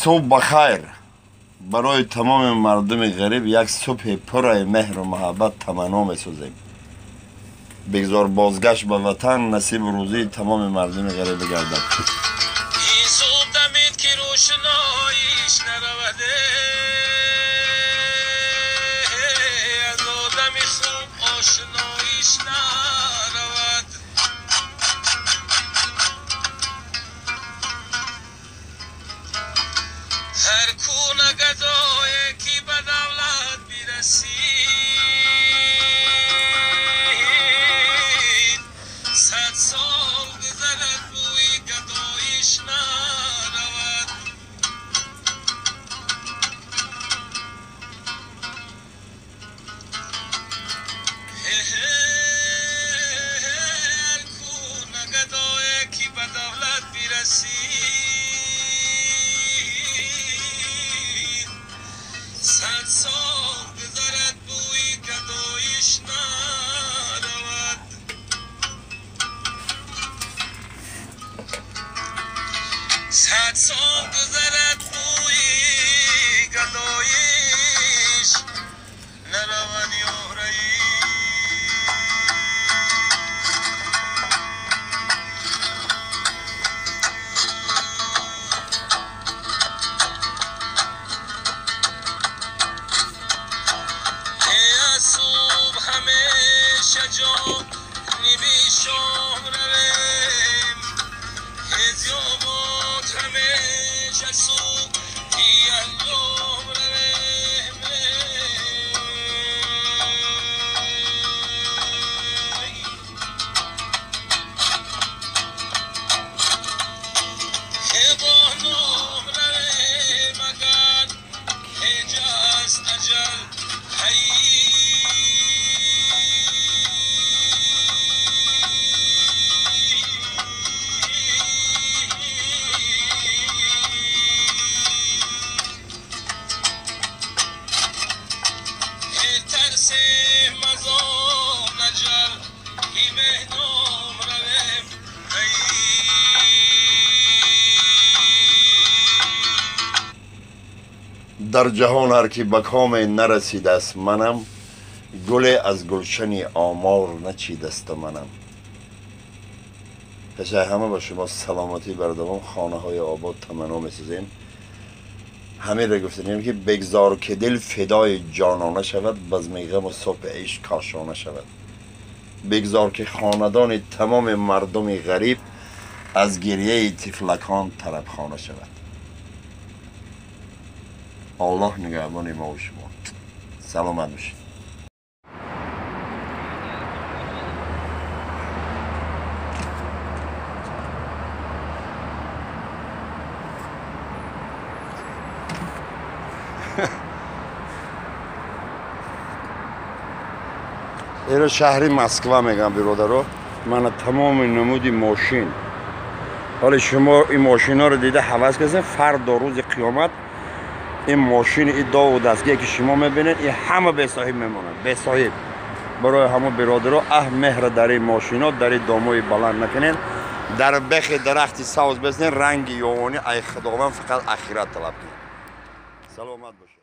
Субҳ бахайр. Барои тамоми мардуми ғариб як субҳи пурраи меҳру муҳаббат таманно месозем. Бигзор бозгашт ба ватан насибу рӯзии тамоми мардуми ғариб бигардад. Ин субҳ дамид ки рӯшноиш наравад, аз одами хуб ошноиш наравад. Ҳар куна гадое ки ба давлат бирасид, 100 сол гузарад бӯи гадоиш наравад. Ҳар куна гадое ки ба давлат бирасид, 100 сол гузарад бӯи гадоиш наравад. 100 сол гузарад бӯи гадоиш наравад ёраи. صبح همیشه جانبی شام رویم، هزیامات همیشه صبحی انجام رویم. با نام رویم اگر هیچ است اجل дар ҷаҳон ҳар ки ба коме нарасидааст манам, гуле аз гулшани омор начидаста манам. Пешаи ҳама ба шумо саломатӣ бардавом, хонаҳои обод таманно месозем. Ҳаминро гуфтанем ки бигзор ки дил фидои ҷонона шавад, базми ғаму субҳи ишқ кошона шавад. Бигзор ки хонадони тамоми мардуми ғариб аз гирьяи тифлакон тарабхона шавад. Аллоҳ нигаҳбони мо ва шумо. Саломат бошед. Иро шаҳри Москва мегӯям, биродаро. Мана тамоми намуди мошин. Ҳоле шумо ин мошинҳоро дида ҳавас кардед, фардо рӯзи қиёмат ин мошин, ин дову дастгие ки шумо мебинед, ин ҳама бесоҳиб мемонад, бесоҳиб. Барои ҳамо биродаро, аҳ меҳра дар ин мошинҳо, дар ин домои баланд накунед, дар бехи дарахти савз безнед, ранги ёвонӣ ай Худованд фақат ахират талаб кунед. Саломат бошед.